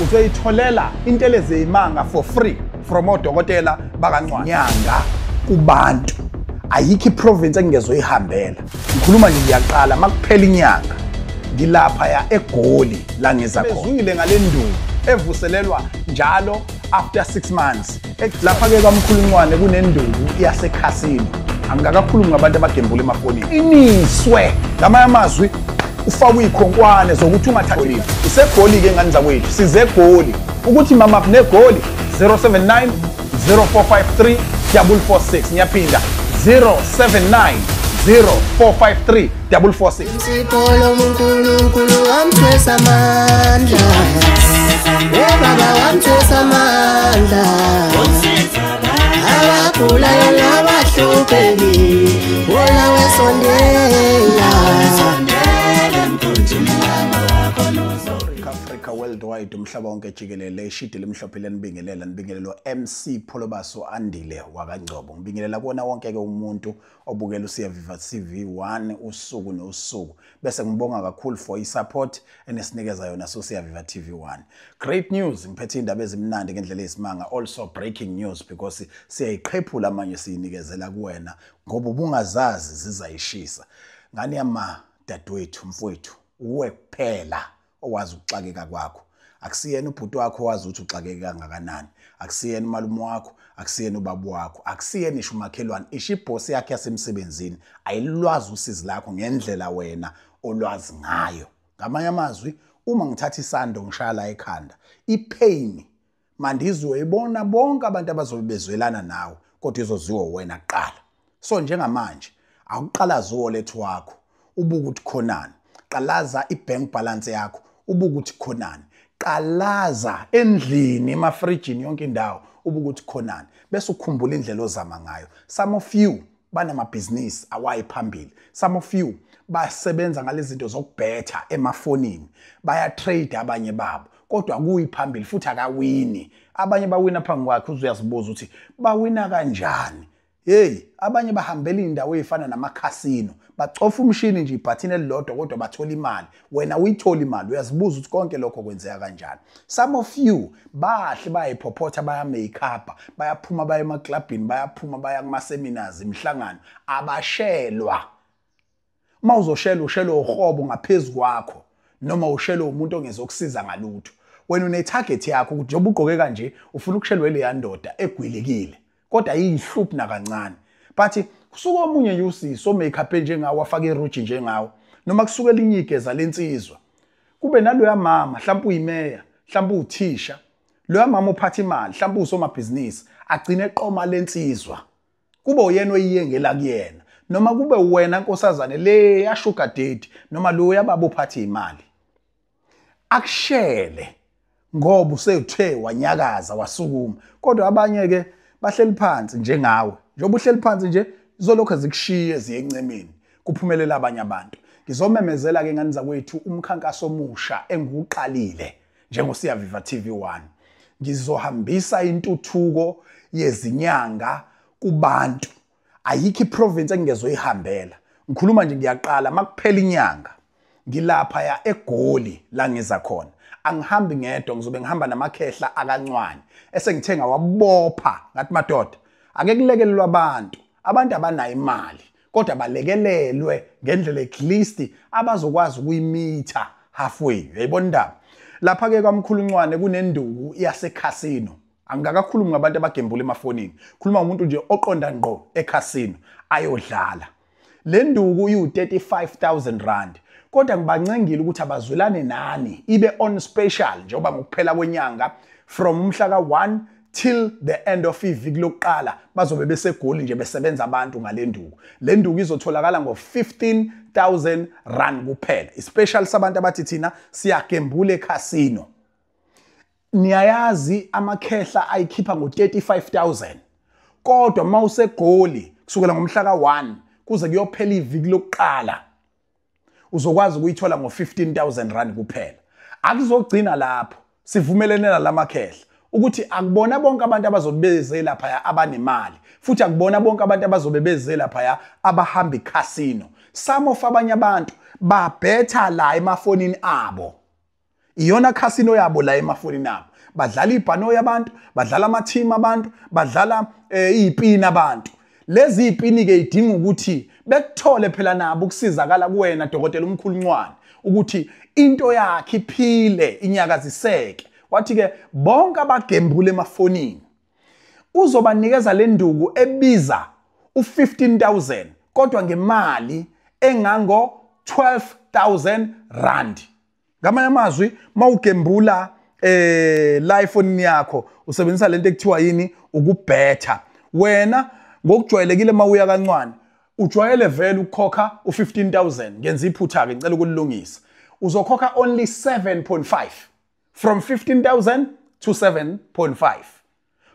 Uzoyitholela intelezi yimanga for free from odokotela bakaNcwane. Nyanga kubantu. Ayikho iprovince engingezoyihambela. Ngikhuluma nje ngiyaqala makuphela inyanga. Ngilapha ya eGoli la ngiza khona. Bezwile ngale nduku evuselelwa njalo after 6 months. Lapha ke kwaMkhulu Ncwane kunenduku yasekhasino. Angikakakhulumi ngabantu abagembula emafonini. Iniswe ngamanye amazwi ufakwe ikhonkwane zokuthi ungathathi. IseGoli ke ngani zakwethu, sizeGoli. Ukuthi mama kuneGoli 079 0453 446. Ngiyaphinda 079 0453 446. Sipolo uNkulunkulu wamthwesa amandla. Baba wamthwesa amandla. Abagulayo nabahluphekile, wona wesondela. Africa worldwide, umhlaba wonke jikelele, ishidi limhlophe lenibingelela, nibingelelo MC Pholobaso Andile wakaNgcobo. Ngibingelela kuona wonke ke umuntu obukela uSiyaviva TV1 usuku nosuku. Bese ngibonga kakhulu for i-support enesinikeza yona soSiyaviva TV1. Great news, ngiphethe indaba ezimnandi ngendlela eyisimanga, also breaking news because siyayiqhephula manje siyinikezela kuwena ngoba ubungazazi zizayishisa. Ngani yama dadewethu, mfowethu, uwe kuphela owazi ukuxakeka kwakho. Akusiyena ubhuti wakho owazi ukuthi uxakeke kangakanani, akusiyena umalume wakho, akusiyena ubaba wakho, akusiyena isho umakhelwane, isho ibhosi yakhe yasemsebenzini ayilwazi usizi lakho ngendlela wena olwazi ngayo. Ngamanye amazwi, uma ngithatha isando ngishaya la ekhanda, ipain mandizwe ibona bonke abantu abazobe bezwelana nawe, kodwa izoziwa wena kuqala. So njengamanje awuqalazi uwallet wakho ubuke ukuthi khonani, qalaza ibank balance yakho ubuke ukuthi khonani, qalaza endlini, emafrijini, yonke indawo ubuke ukuthi khonani, bese ukhumbula indlela ozama ngayo. Some of you banamabhizinisi awayi phambili, some of you basebenza ngalezi zinto zokubhetha emafonini, baya trade abanye babo kodwa akuyi phambili futhi akawini. Abanye bawina phambi kwakhe, uzuyazibuza ukuthi bawina kanjani. Hey, abanye bahambela indawo ezifana namakhasino, bacofa umshini nje ibhathini elilodwa kodwa bathola imali. Wena uyithola imali, uyazibuza ukuthi konke lokho kwenzeka kanjani. Some of you bahle bayiphophotha, baya make-up, bayaphuma baya emaklabhini, bayaphuma baya kuma seminars, imihlangano, abashelwa. Uma uzoshela ushela uhobo ngaphezulu kwakho noma ushela umuntu ongezokusiza ngalutho. Wena une target yakho ukuthi njengoba ugqoke kanje ufuna ukushelwa leya ndoda egwilikile, kodwa ayihluphi nakancane. But kusuka omunye nje usisi o-makeup njengawo, afake iruji njengawo, noma kusuka elinye igeza lensizwa, kube naloya mama, mhlawumbe uyimeya, mhlawumbe uthisha, loya mama uphatha imali, mhlawumbe usomabhizinisi, agcine eqoma lensizwa, kube uyena oyiyengela kuyena, noma kube wena nkosazane le ya sugar daddy, noma loya baba uphatha imali, akushele ngoba useyuthe wanyakaza wasukuma. Kodwa abanye ke bahleli phansi njengawe, njengoba uhleli phansi nje izolokhu zikushiye ziye encemeni, kuphumelela abanye abantu. Ngizomemezela ke ngani zakwethu umkhankaso omusha enguqalile njengoSiyaviva TV1. Ngizohambisa intuthuko yezinyanga kubantu. Ayikho iprovince engingezoyihambela. Ngikhuluma nje ngiyaqala makuphela inyanga. Ngilapha ya eGoli la ngiza khona. Angihambi ngedwa, ngizobe ngihamba namakhehla akaNcwane esengithe ngawabopha ngathi madoda ake kulekelelwe abantu, abantu abanayo imali kodwa balekelelwe ngendlela at abazokwazi ukuyimitha halfway. Uyayibona indaba? Lapha ke kwaMkhulu Ncwane kunenduku yasekhasino. Angikakakhulumi ngabantu abagembula emafonini, khuluma umuntu nje oqonda ngqo ekhasino ayodlala. Le nduku iyu-35,000 rand, kodwa ngibancengile ukuthi abazwelane nani, ibe on special njengoba ngokuphela kwenyanga from umhla ka-1 till the end of iviki lokuqala bazobe beseGoli nje besebenza abantu ngale nduku. Le nduku izotholakala ngo-15,000 rand kuphela. I-special sabantu abathi thina siyagembula ekhasino. Niyayazi amakhehla ayikhipha ngo-35,000, kodwa uma useGoli kusukela ngomhla ka-1 kuze kuyophela iviki lokuqala uzokwazi ukuyithola ngo-15,000 rand kuphela. Akuzogcina lapho, sivumelene nalamakhehla ukuthi akubona bonke abantu abazobe beze lapha abanemali, futhi akubona bonke abantu abazobe beze lapha abahamba ikhasino. Some of abanye abantu babhetha la emafonini abo. Iyona casino yabo la emafonini abo. Badlala ibhanoyi abantu, badlala ama-team abantu, badlala iy'pini abantu. Lezi iy'pini ke idinga ukuthi bekuthole phela nabo ukusizakala kuwena Dokotela Umkhulu Ncwane ukuthi into yakhe iphile, inyakaziseke. Wathi ke bonke abagembula emafonini uzobanikeza le nduku ebiza u-15,000 kodwa ngemali engango 12,000 rand. Ngamanye amazwi, mawugembula la efonini yakho usebenzisa lento ekuthiwa yini, ukubhetha. Wena ngokujwayelekile mawuya kancane ujwayele vele ukukhokha u-15,000. Ngenza iphutha ke, ngicela ukulungisa. Uzokhokha only 7.5, from 15,000 to 7.5,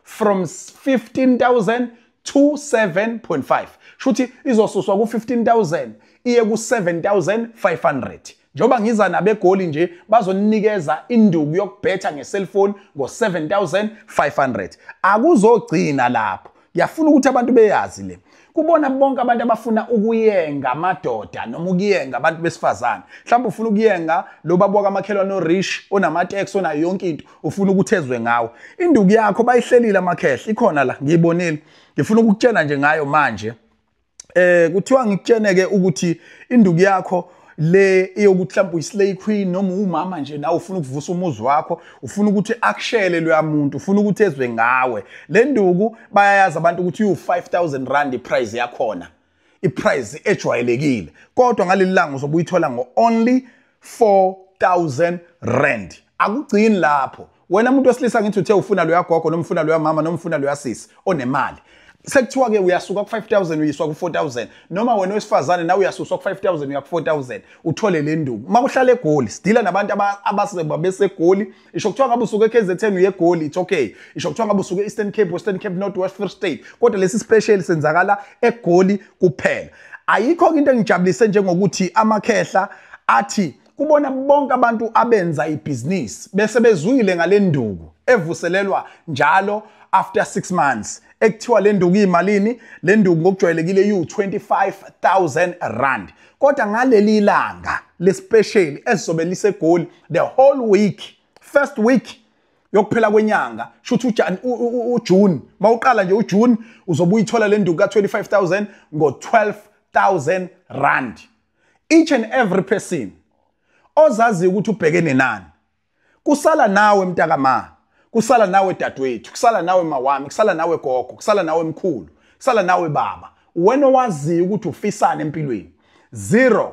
from 15,000 to 7.5. Shuthi izosuswa ku-15,000 iye ku-7,500. Njengoba ngiza nabegoli nje, bazonikeza induku yokubhetha nge-cellphone ngo-7,500. Akuzogcina lapho. Ngiyafuna ukuthi abantu beyazi le. Kubona bonke abantu abafuna ukuyenga amadoda noma ukuyenga abantu besifazane. Mhlawumbe ufuna ukuyenga lo baba wakamakhelwane o-rich, onama-tax, onayo yonke into, ufuna ukuthi ezwe ngawo. Induku yakho bayihlelile amakhehla, ikhona la, ngiyibonile. Ngifuna ukukutshela nje ngayo manje. Kuthiwa ngikutshene ke ukuthi induku yakho le eyokuthi mhlawumbe uyi-slay queen noma umama nje nawe ufuna ukuvusa umuzi wakho, ufuna ukuthi akushele loya muntu, ufuna ukuthi ezwe ngawe. Le nduku bayayazi abantu ukuthi iwu-5000 rand i-price yakhona, i-price ejwayelekile, kodwa ngaleli langa uzobe uyithola ngo-only 4000 rand. Akugcini lapho. Wena muntu wesilisa, ngithi uthe ufuna loya gogo noma ufuna loya mama noma ufuna loya sisi onemali, sekuthiwa ke uyasuka ku-5000 uyiswa ku-4000, noma wena wesifazane nawe uyasuswa ku-5000 uya ku-4000 uthole le nduku. Uma kuhlala eGoli, sidila nabantu abaseba besegoli. Isho kuthiwa ngabe usuke e-KZN uye eGoli, it's okay. Isho kuthiwa ngabe usuke e-Eastern Cape, Western Cape, North West, Free State, kodwa lesi special senzakala eGoli kuphela. Ayikho into engijabulise njengokuthi amakhehla athi kubona bonke abantu abenza ibhizinisi bese bezwile ngale nduku evuselelwa njalo after 6 months, ekuthiwa le nduku iyimalini. Le nduku ngokujwayelekile iwu-25,000 rand, kodwa ngaleli langa le-special esizobe lisegoli the whole week, first week yokuphela kwenyanga, shuthi uJune, mawuqala nje uJune uzobe uyithola le nduku ka-25,000 ngo-12,000 rand. Each and every person ozaziyo ukuthi ubhekene nani, kusala nawe mntakama, kusala nawe dadewethu, kusala nawe mawami, kusala nawe gogo, kusala nawe mkhulu, kusala nawe baba, wena owaziyo ukuthi ufisane empilweni. 0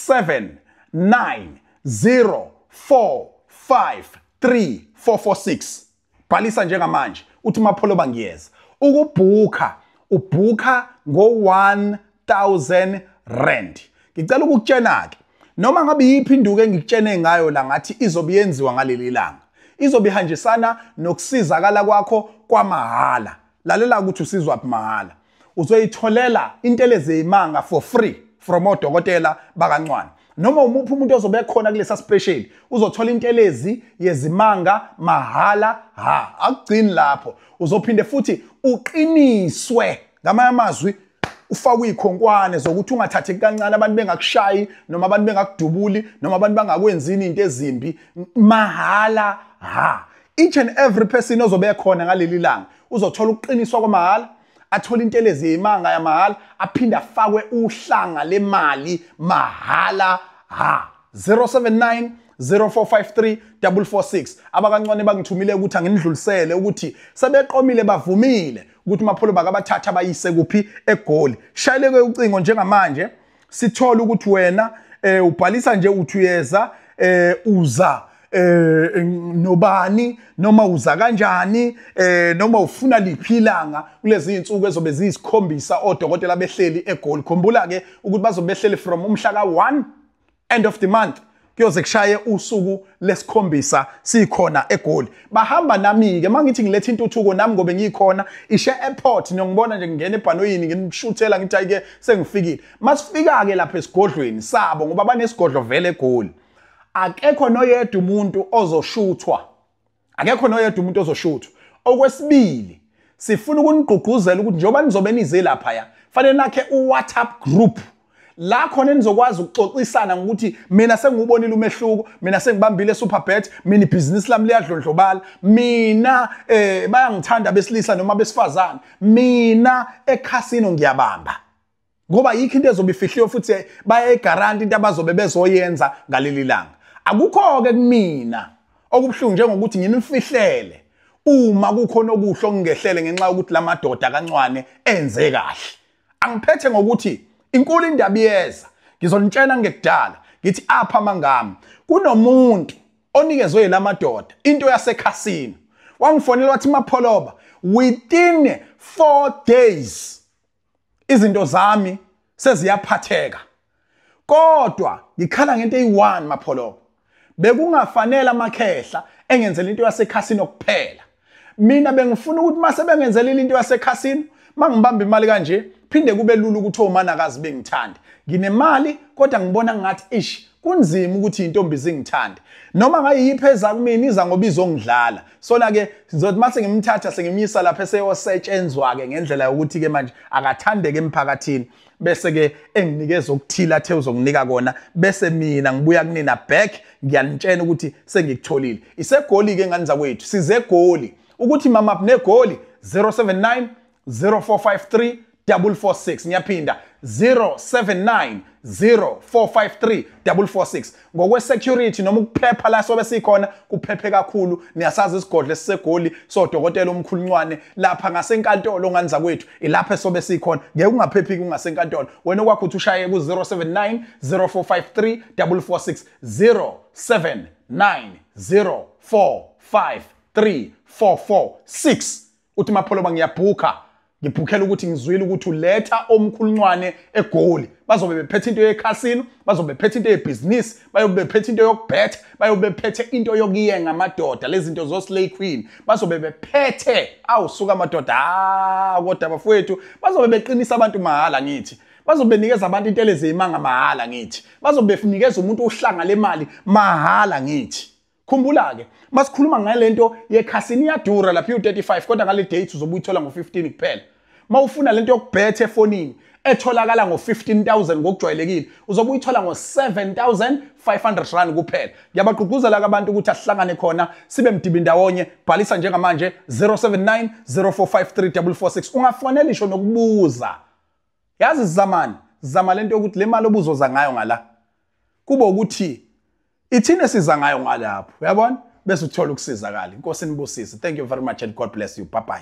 7 9 0 4 5 3 4 4 6. Bhalisa njengamanje uthi Mapholoba ngiyeza. Ukubhukha ubhukha ngo-1000 rand. Ngicela ukukutshena ke, noma ngabe yiphi induku engikutshene ngayo la ngathi izobe yenziwa ngaleli langa, izobe ihanjisana nokusizakala kwakho kwamahhala. Lalela ukuthi usizwa phi mahhala. Uzoyitholela intelezi yimanga for free from odokotela bakaNcwane. Noma umuphi umuntu ozobe khona kulesa special uzothola intelezi yezimanga mahhala. Ha, akugcini lapho, uzophinde futhi uqiniswe. Ngamanye amazwi, ufakwe ikhonkwane zokuthi ungathatheki kancane, abantu bengakushayi noma abantu bengakudubuli noma abantu bangakwenzini into ezimbi, mahhala. Ha, each and every person ozobe khona ngaleli langa uzothola ukuqiniswa kwamahhala, athole intelezi yimanga yamahhala, aphinde afakwe uhlanga lemali mahhala. Ha, 079 0453 446. Abakancwane bangithumile ukuthi anginidlulisele ukuthi sebeqomile, bavumile ukuthi Mapholoba akabathatha bayise kuphi, eGoli. Shayeleke ucingo njengamanje sithole ukuthi wena ubhalisa nje uthi uyeza, uza nobani, noma uza kanjani, noma ufuna liphi ilanga kulezi insuku ezobe ziyisikhombisa odokotela behleli eGoli. Khumbula ke ukuthi bazobe behleli from umhla ka-1 end of the month kuyoze kushaye usuku lesikhombisa sikhona eGoli. Bahamba nami ke mangithi ngiletha intuthuko nami ngobe ngikhona ishe airport, niyongibona nje ngingena ebhanoyini nginishuthela ngithi ayike sengifikile. Masifika ke lapha esigodlweni sabo, ngoba banesigodlo vele eGoli, akekho noyedwa umuntu ozoshuthwa, akekho noyedwa umuntu ozoshuthwa. Okwesibili, sifuna ukunigqugquzela ukuthi njengoba nizobe nize laphaya, fanele nakhe u-WhatsApp group La khona enizokwazi ukuxoxisana ngokuthi mina sengubonile umehluko, mina sengibambile Superbet, mina ibhizinisi lami liyadlondlobala, mina bayangithanda besilisa noma besifazane, mina ekhasino ngiyabamba. Ngoba yikho into ezobe ifihliwe futhi bayayigaranti into abazobe bezoyenza ngaleli langa. Akukho-ke kumina okubuhlungu njengokuthi nginifihlele uma kukhona okuhle okungehlele ngenxa yokuthi la madoda kaNcwane enze kahle. Angiphethe ngokuthi inkulu indaba iyeza. Ngizonitshela ngekudala ngithi apha mangami kunomuntu onikezwe lamadoda into yasekhasino. Wangifonela wathi Mapholoba, within 4 days izinto zami seziyaphatheka. Kodwa ngikhala ngento eyi-1 Mapholoba. Bekungafanele amakhehla engenzela into yasekhasino kuphela. Mina bengifuna ukuthi mase bengenzelile into yasekhasino, mangibamba imali kanje, phinde kube lula ukuthi omanakazi bengithande. Nginemali kodwa ngibona ngathi ish kunzima ukuthi intombi zingithande. Noma ngayiphi eza kumina iza ngoba izongidlala. Sona ke sizothi mase ngimthatha sengimyisa lapha eseyosetshenzwa ke ngendlela yokuthi ke manje akathandeke emphakathini, bese ke enginikeza okuthile athe uzokunika kona, bese mina ngibuya kunina back ngiyanitshela ukuthi sengikutholile. IseGoli ke ngani zakwethu, size eGoli. Ukuthi mama negoli 079 0453 446. Ngiyaphinda 079 0453 446. Ngokwe security noma ukuphepha la sobe sikhona kuphephe kakhulu. Niyasazi isigodlo esiseGoli sodokotela omkhulu Ncwane lapha ngasenkantolo ngani zakwethu, ilapha sobe sikhona. Ngeke ungaphephi kungasenkantolo. Wena okwakho uthi ushaye ku 079 0453 446 079 0453 446. Uthi Mapholoba ngiyabhuka, ngibhukhela ukuthi ngizwile ukuthi uletha omkhulu Ncwane eGoli. Bazobe bephethe into yekhasino, bazobe bephethe into yebhizinisi, bayobe bephethe into yokubetha, bayobe bephethe into yokuyenga amadoda, lezi zinto zo-slay queen. Bazobe bephethe, awusuka amadoda, kodwa bafowethu, bazobe beqinisa abantu mahhala ngithi. Bazobe benikeza abantu into elezimanga mahhala ngithi. Bazobe benikeza umuntu uhlanga lemali mahhala ngithi. Khumbula ke, masikhuluma ngalento yekhasini iyadura lapha u35, kodwa ngale date uzobe uyithola ngo15 kuphela. Mawufuna lento yokubetha efonini etholakala ngo15000 ngokujwayelekile, uzobe uyithola ngo7500 rand kuphela. Ngiyabagqugquzela abantu ukuthi asihlangane khona sibe mdibi ndawonye. Bhalisa njengamanje 079 0453 446. Ungafonela isho nokubuza. Yazi zamani, zama lento yokuthi le mali obuzoza ngayo ngala kube ukuthi ithine siza ngayo ngalapho, uyabona? Bese uthola ukusizakala. Inkosi inibusise. Thank you very much and God bless you. Bye bye.